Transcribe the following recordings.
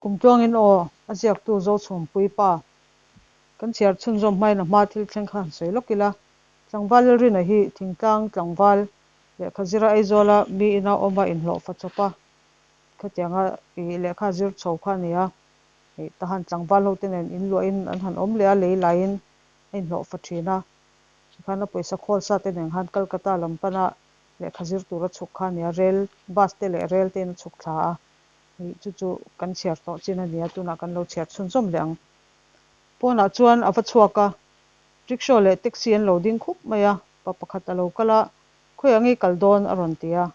Kum tluangin aw, a ziaktu Zochhumpui pa. Kan chhiar chhunzawm hmain a hma thil thleng kha han sawi lawk ila. Tlangval Lalrina hi thingtlang tlangval lehkha zira Aizawla mi ina awma inhlawh fa chawp a, khatianga ih lehkha zir chho kha a ni a. Hei tahan tlangval ho te nen inluahin an han awm leh a, lei laiin a inhlawh fa thin a. Tikhan a pawisa khawl sa te nen khan Calcutta lam pana lehkha zir tur a chhuk kha a ni a, rel bus te leh rel te in a chhuk thla a. Ih chu chu kan chhiar tawh chin a nia, tunah kan lo chhiar chhunzawm leh ang. Pawnah chuan a va chhuak a, rickshaw leh taxi an lo ding khup mai a, pa pakhat a lo kal a, Khawiah nge i kal dawn? a rawn ti a.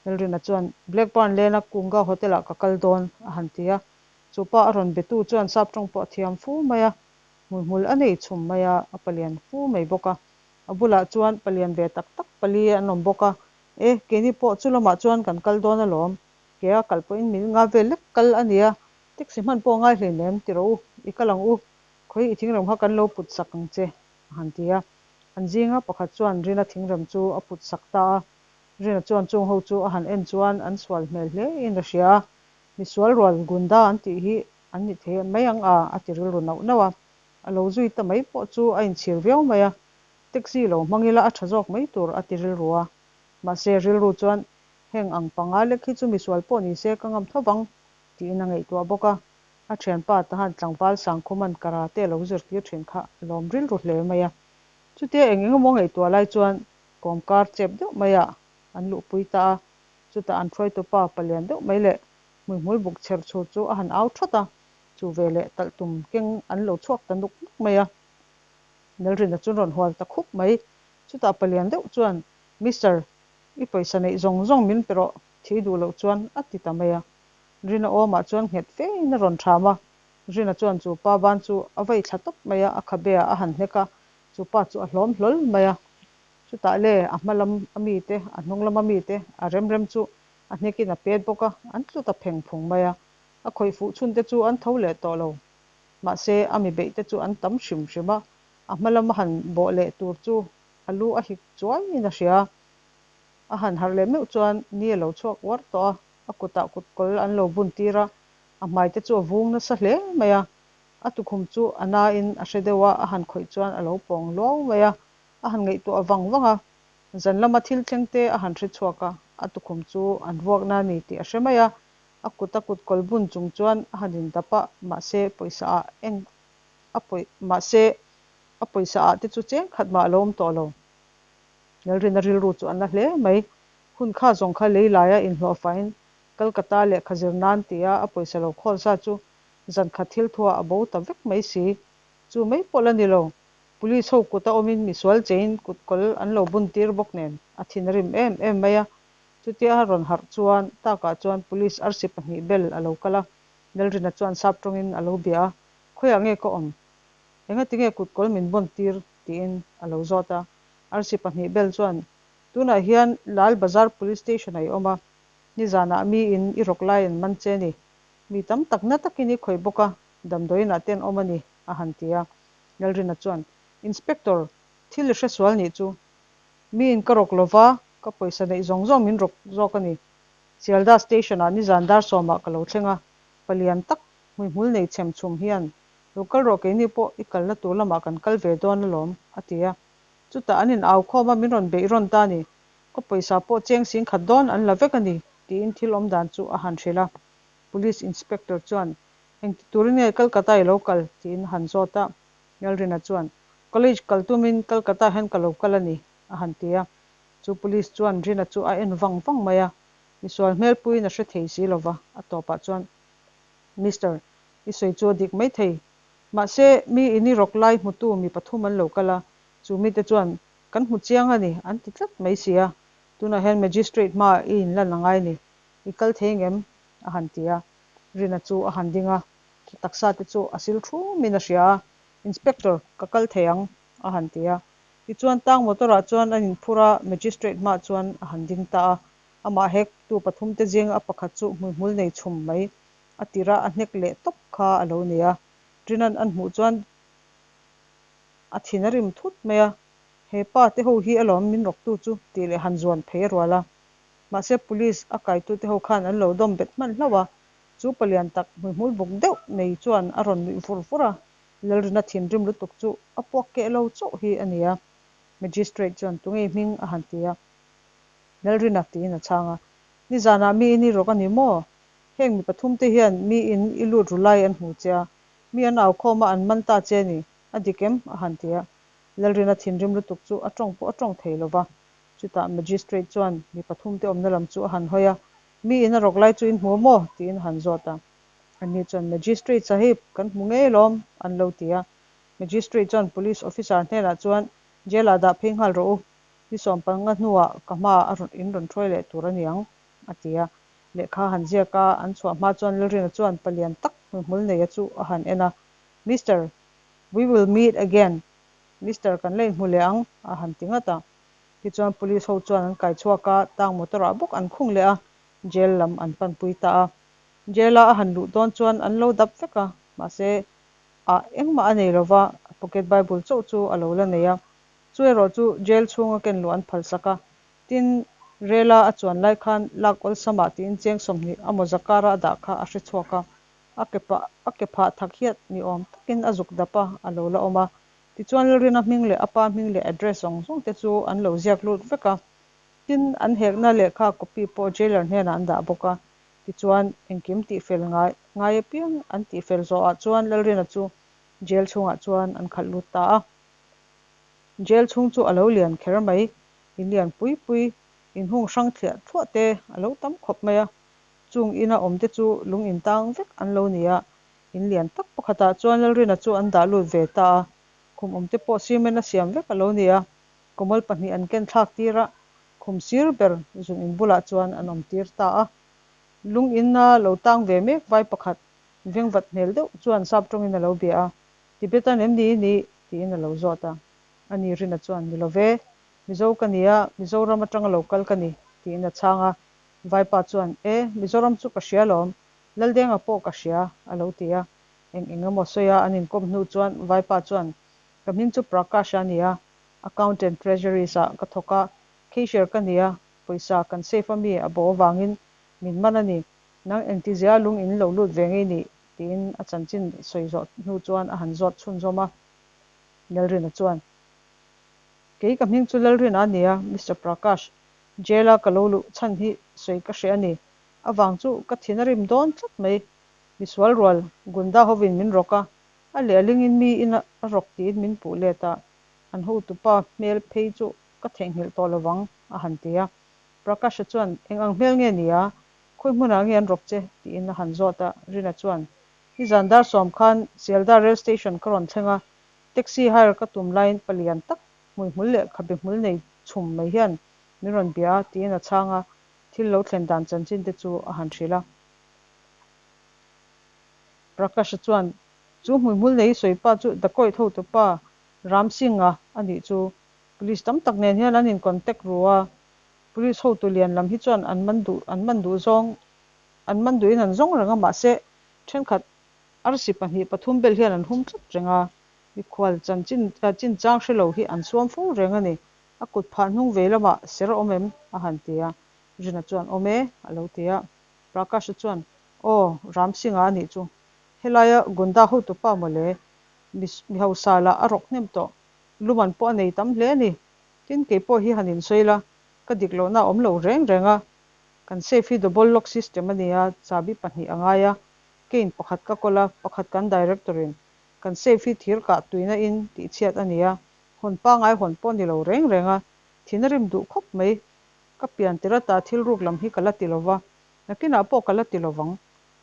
Lalrina chuan, Blackburn Lane-a Kunga Hotel-ah ka kal dawn, a han ti a. Chu pa a rawn betu chuan sap tawng pawh a thiam fu mai a, hmuihmul a nei chhum mai a, a palian fu mai bawk a. A bulah chuan palian ve tak tak pali an awm bawk a, E, keini pawh chu lamah chuan kan kal dawn alawm, Ke a kal pawhin min nga vel lek kal a nia, taxi hman pawh a ngai hleinem ti rawh u, i kal ang u, khawi i thingrem kha kan lo put sak ang che, a han ti a. An zinga pakhat chuan Rina thingrem chu a put sak ta a, Rina chuan chung ho chu a han en chuan an sual hmel hle in a hria a, misual rual Gunda an tih hi an ni thei mai ang a, a ti rilru nauh nauh a. A lo zui ta mai pawh chu a inchhir viau mai a, taxi lo hmang ila a tha zawk mai tur a ti rilru a, mahse rilru chuan Heng ang panga lek hi chu misual pawh ni se ka ngam tho vang, tiin a ngaihtuah bawk a. A thianpa tahan tlangval Sangkhuman karate a lo zirtir thin kha a lawm rilru hle mai a. Chutia eng eng emaw ngaihtuah lai chuan kawmkar chep deuh maiah an luhpui ta a, chutah an hruaitupa palian deuh mai leh hmuihmul buk chher chhur chu a han au thawt a, chu veleh talh tum keng an lo chhuak ta nuk nuk mai a. Nelrina chu rawn hual ta khup mai, chutah palian deuh chuan, Mister, I pawisa neih zawng zawng min pe rawh, thi duh loh chuan a ti ta mai a. Rina awmah chuan nghet fe in a rawn ṭham a. Rina chuan chu pa ban chu a vei thla tawp mai a, a khabe ah a han hnek a, chu pa chu a hlawm hlawl mai a. Chutah le a hma lam a mi te, a hnung lam a mi te, a rem rem chu a hnek in a pet bawk a, an tlu ta pheng phung mai a. A khawih fuh chhun te chu an tho leh tawh lo. Mahse, a mi beih te chu an tam hrim hrim a, a hma lam a han bawh leh tur chu a lu a hik chuai in a hria. A han harh leh meuh chuan ni a lo chhuak uar tawh a, a kutah kutkawl an lo bun tir a, a hmai te chu a vung nasa hle mai a. A tukhum chu a nain a hre deuh a, a han khawih chuan a lo pawng luau mai a, a han ngaihtuah vang vang a. Zan lama thil thleng te a han hre chhuak a, a tukhum chu an vuakna a ni tih a hre mai a. A kut a kutkawl bun chung chuan a han indap a, mahse pawisa ah eng a pawi mahse a pawisa ah te chu cheng khat mah a lo awm tawh lo. Lalrina rilru chu a na hle mai. Hun kha zawng kha lei laia inhlawh fain Calcutta lehkha zir nan tia a pawisa lo khawl sa chu zan khat thil thuah a bo ta vek mai si. Chu mai pawh la ni lo. Police ho kut a awmin misual chein kut kawl an lo bun tir bawk nen a thin a rim em em mai a. Chutia a rawn harh chuan takah chuan police arsi pahnih bel a lo kal a. Lalrina chuan sap tawngin a lo bia a, Khawiah nge ka awm? Engatinge kut kawl min bun tir? tiin a lo zawt a. Arsi pahnih bel chuan, Tunah hian Lal Bazar Police Station ah i awm a, nizanah miin i rawk lai an man che ni. Mi tam tak na takin i khawih bawk a, damdawiinah te an awm a ni, a han ti a. Lalrina chuan, Inspector, thil i hresual nih chu. Miin ka rawk lova, ka pawisa neih zawng zawng min rawk zawk a ni. Sialda Station ah nizan dar sawmah ka lo thleng a, palian tak hmuihmul nei chhem chhum hian Lo kal rawh keini pawh i kalna tur lamah kan kal ve dawn alawm, a ti a. Chutah an in au khawm a, min rawn beih rawn ta a ni. Ka pawisa pawh cheng sing khat dawn an la vek a ni, tiin thil awm dan chu a han hrilh a. Police Inspector chuan, Engti turin nge Calcutta i lo kal? tiin a han zawt a. Lalrina chuan, College kal tumin Calcutta hian ka lo kal a ni, a han ti a. Chu Police chuan Rina chu a en vang vang mai a, misual hmelpuiin a hre thei si lova, a tawpah chuan, Mister, i sawi chu a dik mai thei. Mahse, mi in i rawk lai hmutu mi pathum an lo kal a, chu mite chuan, Kan hmu chiang a ni, an ti tlat mai si a. Tunah hian Magistrate hmaah i inlan a ngai ni, i kal thei ngem? a han ti a. Rina chu a han ding a, a taksa te chu a sil thumin a hria a, Inspector, ka kal thei ang, a han ti a. Tichuan, tang motor-ah chuan an inphur a, Magistrate hmaah chuan a han ding ta a. Amah hek tu pathumte zinga a pakhat chu hmuihmul nei chhum mai a tira a hnek leh tawp kha a lo ni a. Trinan an hmuh chuan a thin a rim thut mai a, He pa te ho hi alawm min rawktu chu tih leh han zuan phei a rual a. Mahse police a kaitute ho khan an lo dawm bet hman hlauh a. Chu palian tak hmuihmul buk deuh nei chuan a rawn nuih vur vur a, Lalrina thinrim lutuk chu a puak keh lo chauh hi a ni a. Magistrate chuan tunge hming a han ti a, Lalrina tiin a chhang a. Nizanah mi in i rawk a ni maw? Heng mi pathumte hian mi in i lut ru lai an hmu che a, mi an au khawm a an man ta che a ni, a dik em? a han ti a. Lalrina thinrim lutuk chu a tawng pawh a tawng thei lo va. Chutah Magistrate chuan mi pathumte awmna lam chu a han hawi a, Mi in a rawk lai chu in hmu maw? tiin a han zawt a. Anni chuan, Magistrate sahib, kan hmu ngei alawm, an lo ti a. Magistrate chuan Police officer hnenah chuan, Jail-ah dah phei nghal rawh u, ni sawmpanga hnuah ka hmaah a rawn in rawn hruai leh tur a ni ang, a ti a. Lehkha han ziak a, an chhuah hma chuan Lalrina chuan palian tak hmuihmul neia chu a han en a, Mister, we will meet again, Mister kan la inhmu leh ang, a han ti ngat a. Tichuan police ho chuan an kai chhuak a, tang motor ah bawk an khung leh a, jail lam an panpui ta a. Jail a a han luh dawn chuan an lo dap vek a, mahse ah engmah a nei lova, a pocket bible chauh chu a lo la nei a. Chu erawh chu jail chhunga ken luh an phalsak a, tin rel a a chuan lai khan lak awlsamah tiin cheng 20 a mawza kara a dah kha a hre chhuak a, a ke pah a ke phah thak hiat ni awm takin a zuk dap a, a lo la awm a. Tichuan Lalrina hming leh a pa hming leh address zawng zawng te chu an lo ziak lut vek a. Tin, an hekna lehkha copy pawh jailer hnenah an dah bawk a. Tichuan, engkim tihfel ngai ngai apiang an tihfel zawhah chuan Lalrina chu jail chhungah chuan an khalh lut ta a. Jail chhung chu a lo lian kher mai, in lian pui pui, in hung hrang thliah thluah te a lo tam khawp mai a. Chung ina awm te chu lung in tang vek an lo ni a, In lian tak pakhatah chuan Lalrina chu an dah lut ve ta a, khum awmte pawh cement a siam vek a lo ni a, kawmawl pahnih an ken thlak tir a, khum sir ber zun in bulah chuan an awm tir ta a. Lung inna lo tang ve mek vai pakhat vengvat hmel deuh chuan sap tawngin a lo bia a, Tibetan em ni i nih? tiin a lo zawt a. Ani Rina chuan, Ni lo ve, Mizo ka ni a, Mizoram atanga lo kal ka ni, tiin a chhang a. Vaipa chuan, E, Mizoram chu ka hria alawm, Laldenga pawh ka hria, a lo ti a. Eng eng emaw sawi a an inkawm hnu chuan Vaipa chuan, Ka hming chu Prakash a ni a, Accountant Treasuries ah ka thawk a, cashier ka ni a, pawisa kan safe a mi a bo avangin min man a ni, nang engtizia lung in lo lut ve ngei nih? tiin a chanchin sawi zawh hnu chuan a han zawt chhunzawm a. Lalrina chuan, Kei ka hming chu Lalrina a ni a, Mister Prakash, jail a ka lo luh chhan hi sawi ka hreh a ni. Avang chu ka thin a rim dawn tlat mai. Misual rual Gunda hovin min rawk a, a lehlingin mi in a rawk tiin min puh let a, an hotupa hmel phei chu ka theihnghilh tawh lovang, a han ti a. Prakasha chuan, Eng ang hmel nge ni a? Khawi hmunah nge an rawk che? tiin a han zawt a. Rina chuan, Nizan dar sawm khan Sealdah Rail Station ka rawn thleng a, taxi hire ka tum laiin palian tak hmuihmul leh khabe hmul nei chhum mai hian min rawn bia a, tiin a chhang a. Thil lo thlen dan chanchin te chu a han hrilh a. Prakash-a chuan, Chu hmuihmul nei sawipa chu dacoit hotupa Ram Singh-a a nih chu. Police tam tak nen hian an in contact ru a, police hotu lian lam hi chuan an man duh an man duh zawng an man duhin an zawng reng a, mahse thenkhat arsi pahnih pathum bel hian an hum tlat reng a, mikhual chanchin chinchang hre lo hi an suam fo reng a ni. A kut phah hnung vei lamah ser a awm em? a han ti a. Rina chuan, Awm e, a lo ti a. Prakash-a chuan, Aw, Ram Singh-a a nih chu. Helaia Gunda hotupa mawle, mi mi hausa lah a rawk hnem tawh. Luman pawh a nei tam hle a ni. Tin, kei pawh hi han insawi la, ka dik lohna a awm lo reng reng a. Kan safe hi double lock system a ni a, chabi pahnih a ngai a. Kane pakhat ka kawl a, pakhat kan director-in. Kan safe hi thir kah tuina in tihchhiat a ni a, Hawn pangai hawn pawh ni lo reng reng a, thin a rim duh khawp mai. Ka pian tir ata thil ruk lam hi ka la ti lo va, nakinah pawh ka la ti lo vang.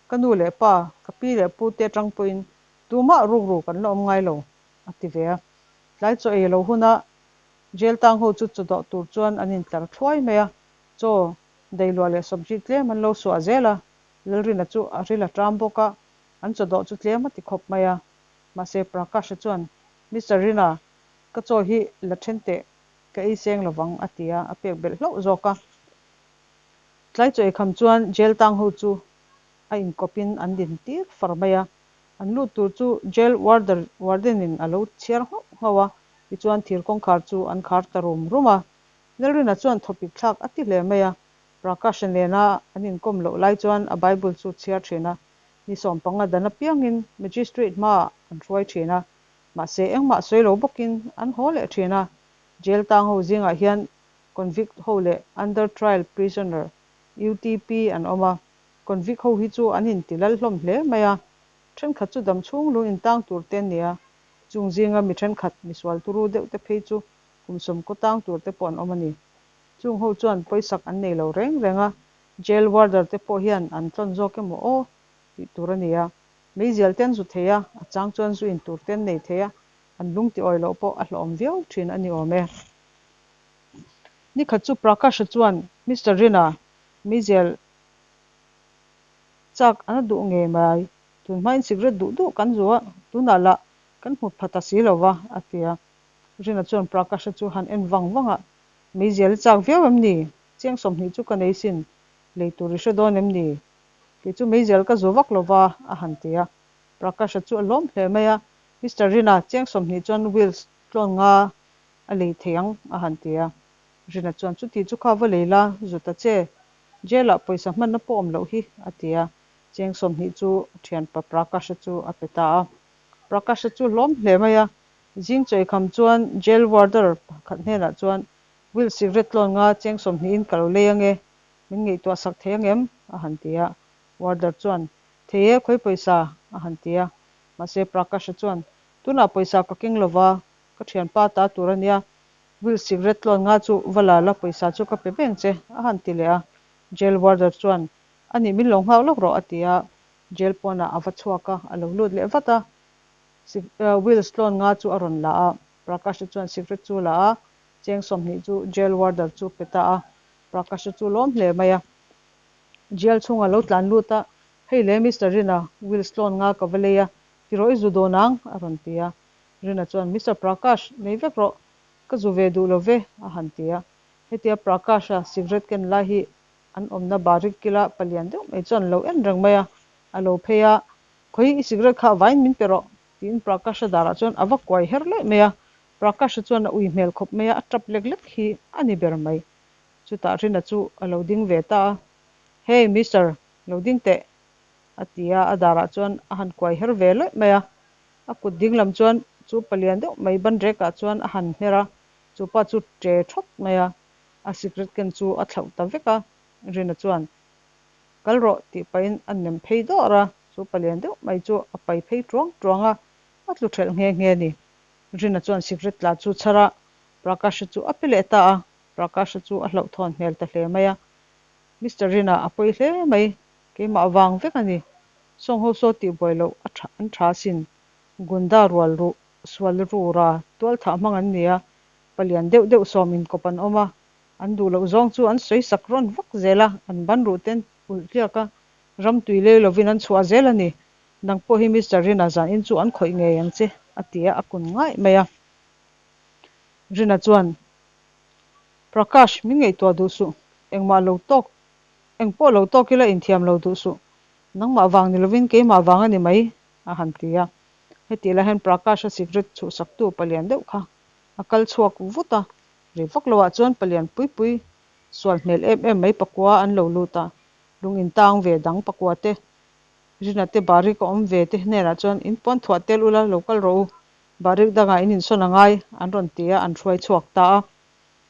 Ka nu leh pa, ka pi leh pu te atang pawhin tumah ruk ruk an la awm ngai lo, a ti ve a. Tlai chaw ei lo huna jail tang ho chu chaw dawh tur chuan an intlar thluai mai a, chaw, dailuah leh sabji tlem an lo suah zel a, Lalrina chu a ril a ṭam bawk a, an chaw dawh chu tlem a ti khawp mai a. Mahse Prakash-a chuan Mister Rina, ka chaw hi la then teh, ka ei seng lovang, a ti a, a pek belh hlauh zawk a. Tlai chaw eikham chuan jail tang ho chu a inkawpin an din tir far mai a, an lut tur chu jail warder warden in a lo chhiar nghauh nghauh a, tichuan thir kawngkhar chu an khar ta rum rum a. Lalrina chuan thawpik thlak a ti hle mai a, Prakash-a nena an inkawm loh lai chuan a Bible chu chhiar thin a. Ni 15 dan apiangin Magistrate hmaah an hruai thin a, mahse engmah sawi lo bawkin an haw leh thin a. Jail tang ho zingah hian convict ho leh under trial prisoner, UTP, an awm a. Convict ho hi chu an inti lal hlawm hle mai a, thenkhat chu dam chhung lung intang tur te an ni a, chung zinga mi thenkhat misual turu deuh te phei chu kum sawmkaw tang tur te pawh an awm a ni. Chung ho chuan pawisak an nei lo reng reng a, jail warder te pawh hian an tlawn zawk emaw aw tih tur a ni a. Meizial te an zu thei a, a chang chuan zu in tur te an nei thei a, an lung ti awi loh pawh a hlawhawm viau thin a ni awm e. Nikhat chu Prakash-a chuan Mister Rina meizial chak an a duh ngei mai, tun hmain cigarette duh duh kan zu a, tunah lah kan hmu pha ta si lo va, a ti a. Rina chuan Prakash-a chu han en vang vang a, Meizial i chak viau em ni? Chiang 20 chu ka nei sin, lei tur i hre dawn em ni? Kei chu meizial ka zu vak lo va, a han ti a. Prakash-a chu a lawm hle mai a, Mister Rina, chiang 20 chuan wheels tlawn nga a lei thei ang, a han ti a. Rina chuan, Chuti chu kha va lei la, zu ta che. Jail-ah pawisa hmanna pawh awm loh hi, a ti a. Cheng 20 chu thianpa Prakash-a chu a pe ta a. Prakash-a chu hlawm hle mai a, Zing chawikham chuan jail warder pakhat hnenah chuan, Will cigarette tlawn nga cheng 20 in ka lo lei ange, min ngaihtuah sak thei angem? a han ti a. Warder chuan, Thei e, khawi pawisa? a han ti a. Mahse Prakash-a chuan, Tunah pawisa ka keng lova, ka thianpa ta tur a nia, Will cigarette tlawn nga chu va la la pawisa chu ka pe veng che, a han ti leh a. Jail warder chuan, Anih min lo nghak lawk rawh, a ti a. Jail pawnah a va chhuak a, a lo lut leh vat a. Wills tlawn nga chu a rawn la a, Prakash-a chuan cigarette chu la a, cheng 20 chu jail warder chu pe ta a, Prakash-a chu lawm hle mai a. Jail chhungah lo tlan lut a, Hei le Mister Rina, Wills tlawn nga ka va lei a, ti rawh i zu dawn ang, a rawn ti a. Rina chuan, Mister Prakash, nei vek rawh, ka zu ve duh lo ve, a han ti a. Hetia Prakash-a cigarette ken lai hi an awmna barik kila palian deuh mai chuan lo en reng mai a, a lo phei a, Khawi i cigarette kha vain min pe rawh, tiin Prakash-a darah chuan a va kuai her leh mai a. Prakash-a chuan a ui hmel khawp mai a, a tap lek lek hi a ni ber mai. Chutah Rina chu a lo ding ve ta a, Hey Mister, lo ding teh, a ti a, a darah chuan a han kuai her ve leh mai a. A kut ding lam chuan chu palian deuh mai ban rekah chuan a han hmer a, chu pa chu ṭe ṭhawt mai a, a cigarette ken chu a thlauh ta vek a. Rina chuan, Kal rawh tih pahin a nem phei dawr a, chu palian deuh mai chu a pai phei tuang tuang a, a tlu ṭhelh nghe nghe a ni. Rina chuan cigarette tla chu chhar a, Prakash-a chu a pe leh ta a, Prakash-a chu a hlauhthawn hmel ta hle mai a. Mister Rina a pawi hle mai, keimah vang vek a ni. Sawng ho saw tih buai loh a ṭha an ṭha asin. Gunda rual ruh, sual rura, tual thah hmang an ni a, palian deuh deuh sawm inkawp an awm a, An duh loh zawng chu an sawi sak rawn vak zel a, an ban ruh ten ulh tliak a, ram tui lei lovin an chhuah zel a ni. Nang pawh hi Mister Rina zanin chu an khawih ngei ang che, a ti a, a kun ngaih mai a. Rina chuan, Prakash, min ngaihtuah duh suh. Engmah lo tawk, eng pawh lo tawk ila inthiam lo duh suh. Nangmah vang ni lovin keimah vang a ni mai, a han ti a. Hetih lai hian Prakash-a cigarette chhuhsaktu palian deuh kha a kal chhuak vut a, Rei vak loah chuan palian pui pui sual hmel em em mai pakua an lo lut a, lung in tang ve dang pakua te, Rina te Barik a awm ve te hnenah chuan in puan thuah tel ula lo kal rawh u, Barik dangah in insawn a ngai an rawn ti a, an hruai chhuak ta a.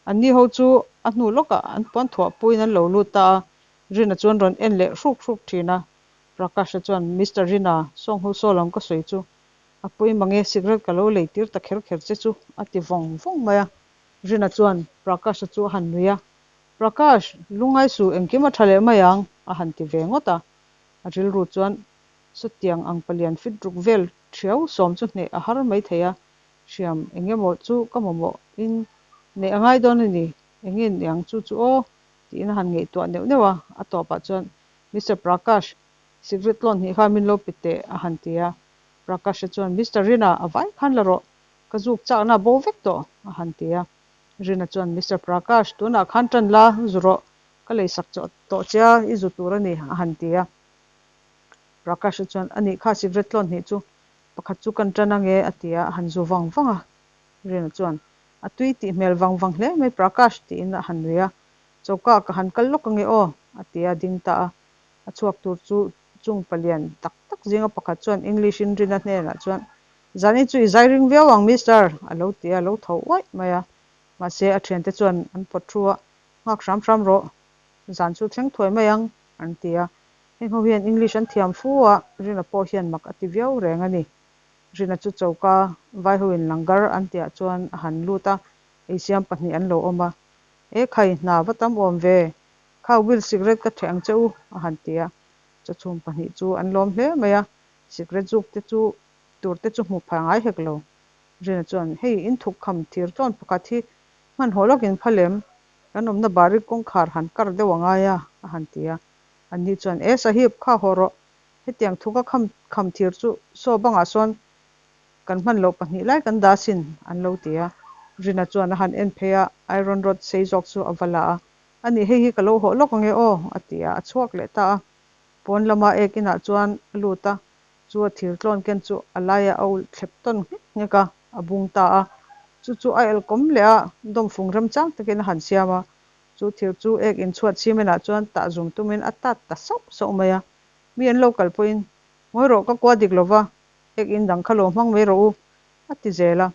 Anni ho chu a hnu lawkah an puan thuah puiin an lo lut ta a, Rina chuan rawn en leh hruk hruk thin a, Prakash-a chuan Mister Rina, sawng ho saw lam ka sawi chu A pawi mange cigarette ka lo lei tir ta kher kher che chu, a ti vawng vawng mai a. Rina chuan Prakash-a chu a han nui a, Prakash, lungngai suh engkim a tha leh mai ang, a han ti ve ngawt a. A rilru chuan sawtiang ang palian fit ruk vel thiau sawm chu hneh a har mai thei a, hriam eng emaw chu ka mamawh in neih a ngai dawn a ni, eng nge niang chu chu aw, tiin a han ngaihtuah neuh neuh a. A tawpah chuan, Mister Prakash, cigarette tlawn hnih kha min lo pe teh, a han ti a. Prakash-a chuan, Mister Rina, a vai khan la rawh, ka zuk chakna a bo vek tawh, a han ti a. Rina chuan, Mister Prakash, tunah khan tan la, zu rawh, ka lei sak chawh tawh che a, i zu tur a ni, a han ti a. Prakash-a chuan, A nih kha, cigarette tlawn hnih chu pakhat chu kan tan ange, a ti a, a han zu vang vang a. Rina chuan, A tui tih hmel vang vang hle mai Prakash, tiin a han nui a. Choka ka han kal lawk ange aw, a ti a, ding ta a. A chhuak tur chu chung palian tak tak. tak zinga pakhat chuan English in Rina hnenah chuan, Zanin chu i zai ring viau ang Mister, a lo ti a, a lo tho uaih mai a. Mahse a thiante chuan an pawt thu a, Nghak hram hram rawh, zan chu thleng thuai mai ang, an ti a. Heng ho hian English an thiam fu a, Rina pawh hian mak a ti viau reng a ni. Rina chu choka vaihoin langar an tihah chuan a han lut a, eisiam pahnih an lo awm a. E khai, hna va tam awm ve, kha Will sikret ka theh ang che u, a han ti a. Chawchhum pahnih chu an lawm hle mai a, sikret zuk te chu tur te chu hmu pha ngai hek lo. Rina chuan, Hei, in thuk kham thir tlawn pakhat hi hmanhawh lawkin pha lem, kan awmna barik kawngkhar han kar deuh a ngai a, a han ti a. Anni chuan, E Sahib, kha haw rawh, hetiang thuka kham kham thir chu saw bangah sawn kan hman loh pahnih lai kan dah asin, an lo ti a. Rina chuan a han en phei a, iron rod sei zawk chu a va la a, A nih hei hi ka lo hawh lawk ange aw, a ti a, a chhuak leh ta a. Pawn lama ek inah chuan a lut a, chu a thir tlawn ken chu a laiah a ulh thlep tawn nghek nghek a, a bung ta a. Chu chu a elkawm leh a, dawmfung remchang takin a han siam a. Chu thir chu ek inchhuat cement ah chuan tah zum tumin a tat ta sauh sauh mai a. Mi an lo kal pawhin, Ngawi rawh, ka kua dik lova, ek in dang kha lo hmang mai rawh u, a ti zel a.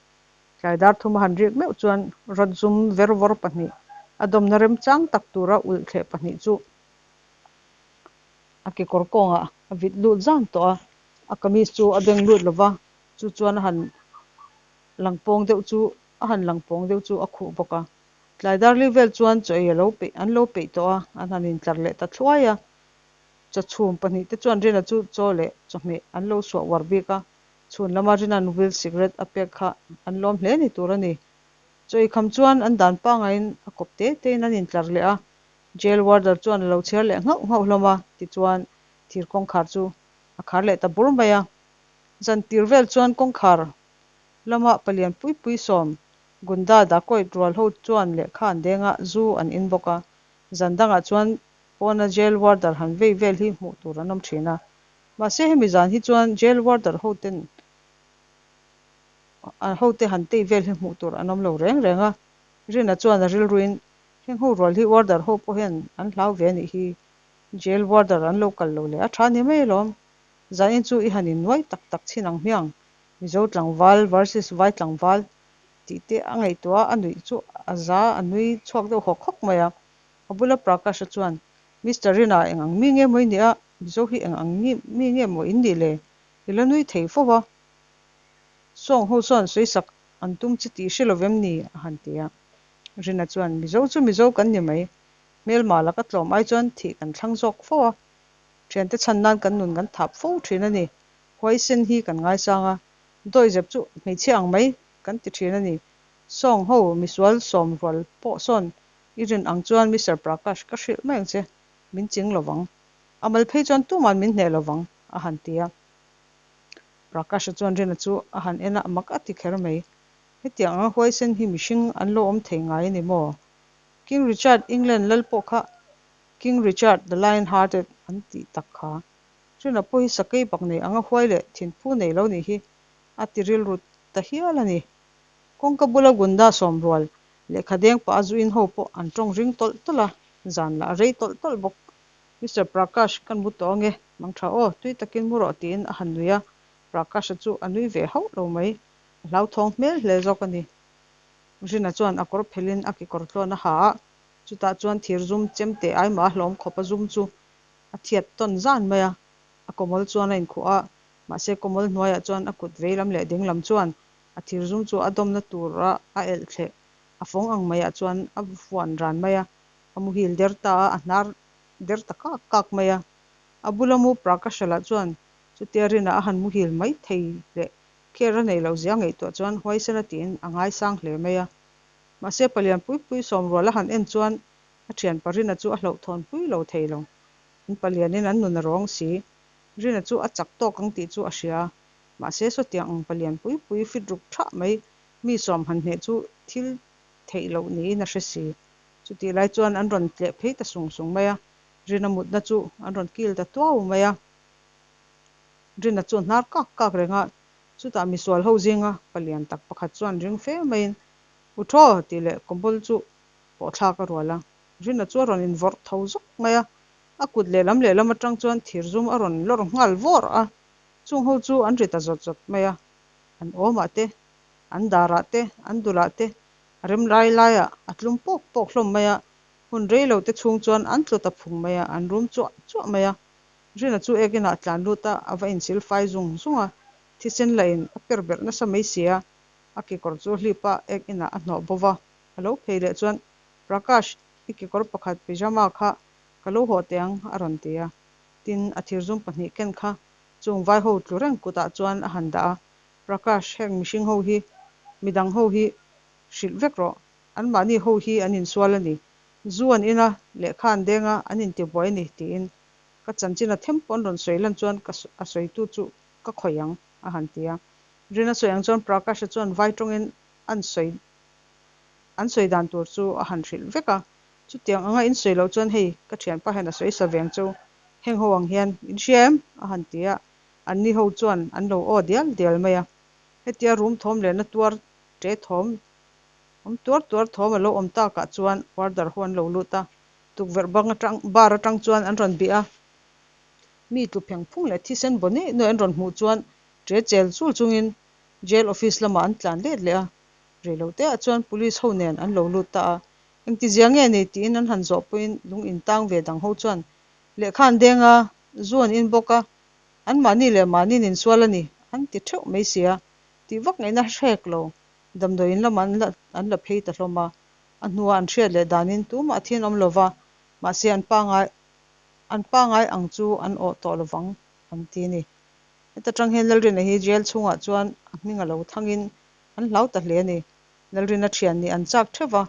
Tlai dar thum a han riak meuh chuan rawt zum ver vawr pahnih, a dawmna remchang tak tura ulh thleh pahnih chu a kekawr kawngah a vit lut zan tawh a, a kamis chu a beng lut lova, chu chuan a han lang pawng deuh chu a han lang pawng deuh chu a khuh bawk a. Tlai dar li vel chuan chaw ei a lo peih an lo peih tawh a, an han intlar leh ta thluai a. Chaw chhum pahnih te chuan Rina chu chaw leh chawhmeh an lo suah uar bik a, chhun lama Rina'n Will cigarette a pek kha an lawm hle ni tur a ni. Chaw ei kham chuan an dan pangaiin a kawp te tein an intlar leh a, Jail warder chuan a lo chhiar leh nghauh nghauh hlawm a, tichuan thir kawngkhar chu a khar leh ta bur mai a. Zan tir vel chuan kawngkhar lama palian pui pui sawm Gunda dacoit rual ho chuan lehkha an deng a, zu an in bawk a. Zan dangah chuan pawna jail warder han vei vel hi hmuh tur an awm thin a. Mahse hemi zan hi chuan jail warder ho ten hote han tei vel hi hmuh tur an awm lo reng reng a. Rina chuan a rilruin heng ho rual hi warder ho pawh hian an hlau ve a nih hi. Jail warder an lo kal lo leh a tha ni mai alawm. Zanin chu i han innuai tak tak chhin ang hmiang. Mizo tlangval versus Vai tlangval tih te a ngaihtuah a, a nuih chu a za a nui chhuak deuh hawk hawk mai a. A bula Prakash-a chuan, Mister Rina, eng ang mi nge maw i nih a? Mizo hi eng ang mi nge maw in nih le? I la nui thei fo va. Sawng ho chuan sawisak an tum che tih hre lovem ni? a han ti a. Rina chuan, Mizo chu Mizo kan ni mai. Hmelma laka tlawm ai chuan thih kan thlang zawk fo a. Thiante chhan nan kan nun kan thap fo thin a ni. Huaisen hi kan ngaisang a. Dawihzep chu hmeichhia ang mai kan ti thin a ni. Sawng ho misual sawm rual pawh sawn i rin ang chuan Mister Prakash ka hrilh mai ang che, min ching lovang. A mal phei chuan tuman min hneh lovang, a han ti a. Prakash-a chuan Rina chu a han en a, mak a ti kher mai. Hetiang anga huaisen hi mihring an lo awm thei ngai a ni maw? King Richard England lal pawh kha King Richard the Lion Hearted an tih tak kha. Rina pawh hi sakei bak nei anga huai leh thinphu nei lo nih hi a ti rilru ta hial a ni. Kawngka bula Gunda sawm rual lehkha deng pah a zu in ho pawh an tawng ring tawlh tawlh a, zan lah a rei tawlh tawlh bawk. Mister Prakash, kan mu tawh ange, mang tha aw, tui takin mu rawh tiin a han nui a, Prakash-a chu a nui ve hauh lo mai, a hlauthawng hmel hle zawk a ni. Rina chuan a kawr phelhin a kekawr tluan a ha a, chutah chuan thir zum chem teh ai mah a hlawm khawp a zum chu a thiat tawn zan mai a, a kawmawl chuan a inkhuh a, mahse kawmawl hnuaiah chuan a kut veilam leh dinglam chuan A thir zum chu a dawmna tura a elh thleh a fawng ang maiah chuan a vuan ran mai a, a muhil der ta a, a hnar der ta kak kak mai a. A bula mu Prakashala chuan chutia rinah a han muhil mai thei leh care a neih loh zia ngaihtuah chuan huaisen a tiin a ngaisang hle mai a. Mahse palian pui pui sawmrual a han en chuan a thianpa Rina chu a hlauhthawn pui lo thei lo. An palianin an nun a rawng si. Rina chu a chak tawk ang tih chu a hria. Mahse sawtiang ang palian pui pui fit ruk thah mai mi sawm han hneh chu thil theih loh niin a hre si. Chutih lai chuan an rawn tleh phei ta sung sung mai a, Rina mutna chu an rawn kil ta tuau mai a. Rina chu a hnar kak kak reng a, chutah misual ho zinga palian tak pakhat chuan ring fe maiin, U thaw! tih leh kawmbawl chu pawhthlak a rual a. Rina chu a rawn invawrh tho zawk mai a, a kut lehlam lehlam atang chuan thir zum a rawn lawr nghal vawr a. Chung ho chu an ri ta zawt zawt mai a, an awmah te, an darah te, an dulah te, a rem lai laiah a tlum pawk pawk hlawm mai a, hun rei lo te chhung chuan an tlu ta phung mai a, an rum chuah chuah mai a. Rina chu ek inah a tlan lut a, a va insil fai zung zung a, thisen lah in a per berh nasa mai si a, a kekawr chu hlip a ek inah a hnawh bo va, a lo phei leh chuan, Prakash, i kekawr pakhat pyjama kha ka lo hawh teh ang, a rawn ti a. Tin, a thirzum pahnih ken kha chung vai ho tlu reng kutah chuan a han dah a, Prakash, heng mihring ho hi midang ho hi hrilh vek rawh, anmahni ho hi an insual a ni, zu an in a, lehkha an deng a, an intibuai a ni, tiin ka chanchin a them pawh an rawn sawi lan chuan ka a sawitu chu ka khawih ang, a han ti a. Rina sawi ang chuan Prakash-a chuan vai tawngin an sawi an sawi dan tur chu a han hrilh vek a, Chutiang anga in sawi loh chuan hei ka thianpa hian a sawi sa veng chu heng ho ang hian in hria em? a han ti a, anni ho chuan an lo aw dial dial mai a. Hetia rum thawm leh na tuar ṭe thawm awm tuar tuar thawm a lo awm takah chuan warder ho an lo lut a, tukverh bang atang bar atang chuan an rawn bih a, mi tlu pheng phung leh thisen baw neih nuai an rawn hmuh chuan ṭe chel chul chungin jail office lamah an tlan let leh a, reilote ah chuan police ho nen an lo lut ta a. Engtizia nge ni tiin an han zawh pawhin lung in tang ve dang ho chuan lehkha an deng a, zu an in bawk a, anmahni leh mahni an insual a ni an ti theuh mai sia, tih vak ngaihna hrek lo. Damdawi in lamah an la an la phei ta hlawm a, a hnua an hriat leh danin tumah thi an awm lo va, mahse an pangai an pangai ang chu an awh tawh lovang an ti a ni. Heta tang hian Lalrina hi jail chhungah chuan a hming a lo thangin an hlau ta hle a ni. Lalrina thian nih an chak theuh va,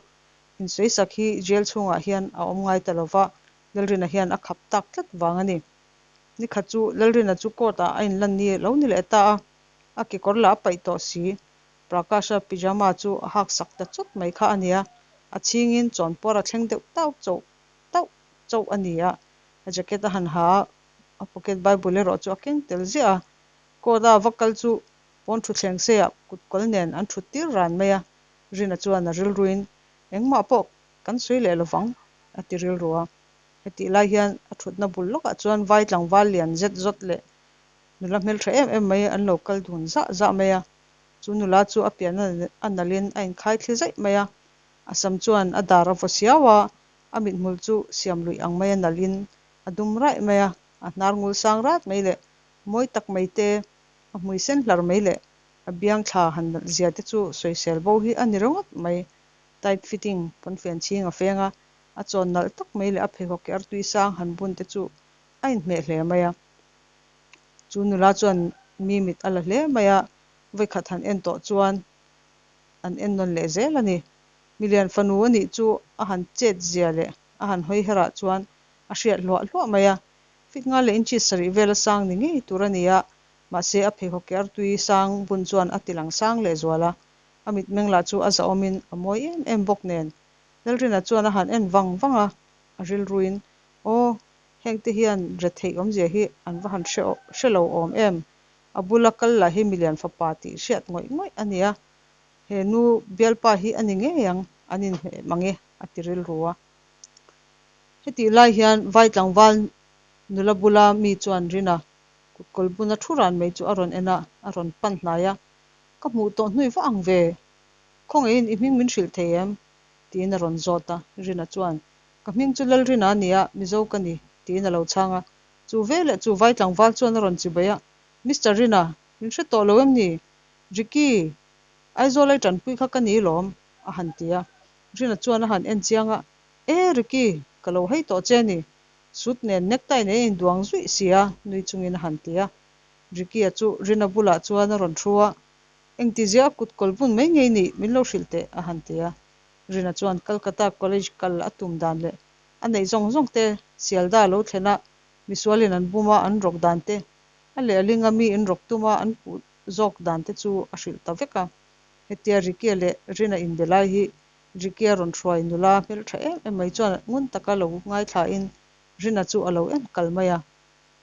insawisak hi jail chhungah hian a awm ngai ta lo va, Lalrina hian a khap tak tlat vang a ni. Nikhat chu Lalrina chu court ah a inlan ni lo ni leh ta a, a kekawr lah a paih tawh si. Prakash-a pyjama chu a hak sak ta chawt mai kha a nia, a chhingin chawnpuar a thleng deuh tauh chauh tauh chauh a ni a, a jacket a han ha a, a pocket bible erawh chu a keng tel ziah a, court a va kal chu Pawn thutthleng seiah kutkawl nen an thut tir ran mai a, Rina chuan a rilruin, Engmah pawh kan sawi leh lovang, a ti rilru a. Hetih lai hian a thutna bul lawkah chuan vai tlangval lian zet zawt leh nula hmeltha em em mai an lo kal dun zah zah mai a. Chu nula chu a pian a nalhin a inkhai thli zaih mai a, a sam chuan a dar a vaw siau a, a mithmul chu siam luih ang mai a nalhin a dum raih mai a, a hnar ngul sang rat mai leh mawi tak mai te A hmui sen hlar mai leh a biang thla han nalh zia te chu sawisel bo hi a ni ringawt mai. Tight fitting pawnfen chhing a feng a, a chawn nalh tak mai leh a pheikhawk ke artui sang han bun te chu a inhmeh hle mai a. Chu nula chuan mi mit a la hle mai a, vawikhat han en tawh chuan an en nawn leh zel a ni. Milian fanu a nih chu a han chet zia leh a han hawi herah chuan a hriat hluah hluah mai a. Fit nga leh inchi sarih vela sang ni ngei tur a ni a, mahse a pheikhawk ke artui sang bun chuan a ti lang sang leh zual a, a mitmeng lah chu a zahawmin a mawi em em bawk nen. Lalrina chuan a han en vang vang a, a rilruin, Aw, hengte hian retheih awmzia hi an va han hre lo awm em? A bula kal lah hi milian fapa tih hriat ngawih ngawih a ni a, he nu bialpa hi a ni ngei ang, an inhmeh mang e, a ti rilru a. Hetih lai hian vai tlangval nula bula mi chuan Rina kutkawl buna thu ran mai chu a rawn en a, a rawn pan hnai a, Ka hmuh tawh hnui va ang ve, khawngaihin i hming min hrilh thei em? tiin a rawn zawt a, Rina chuan, Ka hming chu Lalrina a nia, Mizo ka ni, tiin a lo chhang a, chu veleh chu vai tlangval chuan a rawn chibai a, Mister Rina, min hre tawh lo em ni? Ricky, Aizawl ai tanpui kha ka ni lawm, a han ti a, Rina chuan a han en chiang a, E Ricky, ka lo hei tawh che ni. Suit nen necktie nen a induang zuih si a, nui chungin a han ti a. Ricky-a chu Rina bulah chuan a rawn thu a, Engtizia a kut kawl bun mai ngei nih min lo hrilh teh, a han ti a. Rina chuan Calcutta College kal a tum dan leh a neih zawng zawng te, Sialda lo thlen a, misualin an bum a an rawk dan te, a leh a linga mi in rawk tum a an puh zawk dan te chu a hrilh ta vek a. Hetia Ricky-a leh Rina inbe lai hi Ricky a rawn hruai nula hmeltha em em mai chuan ngun taka lo ngaithlain Rina chu a lo en kal mai a.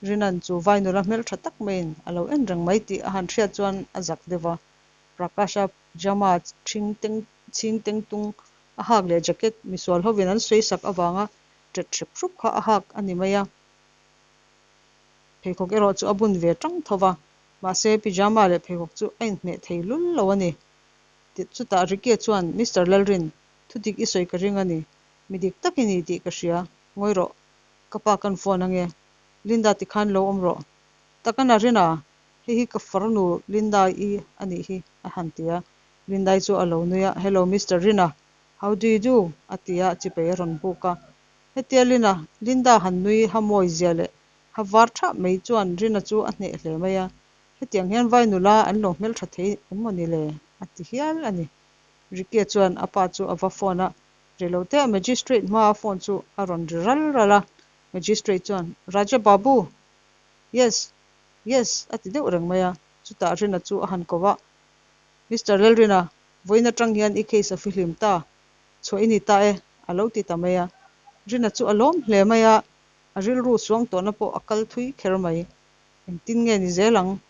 Rina'n chu vai nula hmeltha tak maiin a lo en reng mai tih a han hriat chuan a zak deuh a. Prakash-a pyjama chhing teng chhing teng tung a hak leh jacket misual hovin an sawi sak avanga ṭet hrep hrup kha a hak a ni mai a. Pheikhawk erawh chu a bun ve ṭang tho va. Mahse, pyjama leh pheikhawk chu a inhmeh thei lul lo a ni. Chutah Ricky-a chuan, Mister Lalrin, thu dik i sawi ka ring a ni. Mi dik tak i ni tih ka hria. Ngawi rawh, ka pa kan phone ange. Linda tikhan lo awm rawh. Takana Rina, hei hi ka farnu Linda-i a nih hi, a han ti a. Linda-i chu a lo nui a, Hello Mister Rina, how do you do? a ti a, chipei a rawn buk a. Hetia Lina, Linda han nui ha mawi zia leh ha var thah mai chuan Rina chu a hneh hle mai a, hetiang hian vai nula an lo hmeltha thei em maw ni le? a ti hial a ni. Ricky-a chuan a pa chu a va phone a, reilote a Magistrate hmaa phone chu a rawn ri ral ral a, Magistrate chuan, Raja Babu! Yes! Yes! a ti deuh reng mai a, chutah Rina chu a han ko a, Mister Lalrina, vawiin atang hian i case a fihlim ta, chhuah i ni ta e, a lo ti ta mai a. Rina chu a lawm hle mai a, a rilru suang tawhna pawh a kal thui kher mai. Engtin nge ni zel ang?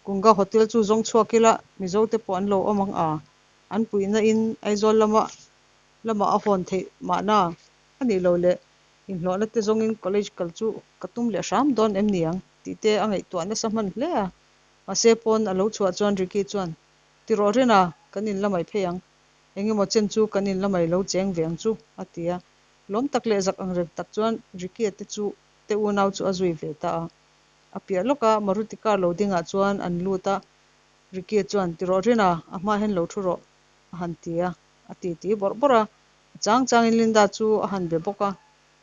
Kunga Hotel chu zawng chhuak ila Mizo te pawh an lo awm ang a, an puihna in Aizawl lama lamah a hawn theih mahna a nih loh leh inhlawhna te zawngin college kal chu ka tum leh hram dawn em ni ang tih te a ngaihtuah nasa hman hle a. Mahse pawn a lo chhuah chuan Ricky chuan, Ti rawh Rina, kan in la mai phei ang. Eng emaw chen chu kan in la mai lo cheng ve ang chu, a ti a. Lawm tak leh zak ang reng tak chuan Ricky-a te chu te unau chu a zui ve ta a. A piah lawka Maruti car lo dingah chuan an lut a, Ricky-a chuan, Ti rawh Rina, a hma hian lo thu rawh, a han ti a. A ti ti bawrh bawrh a. A chang changin Linda chu a han be bawk a.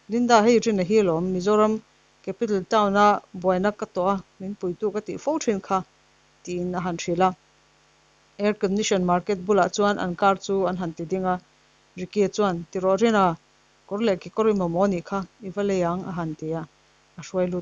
Linda, hei Rina hi alawm, Mizoram Capital Town-a buaina ka tawh a, min puitu ka tih fo thin kha, tiin a han hrilh a. Air condition market bulah chuan an car chu an han ti ding a. Ricky-a chuan, Ti rawh Rina, kawr leh kekawr i mamawh anih kha, i va lei ang, a han ti a, a hruai lut.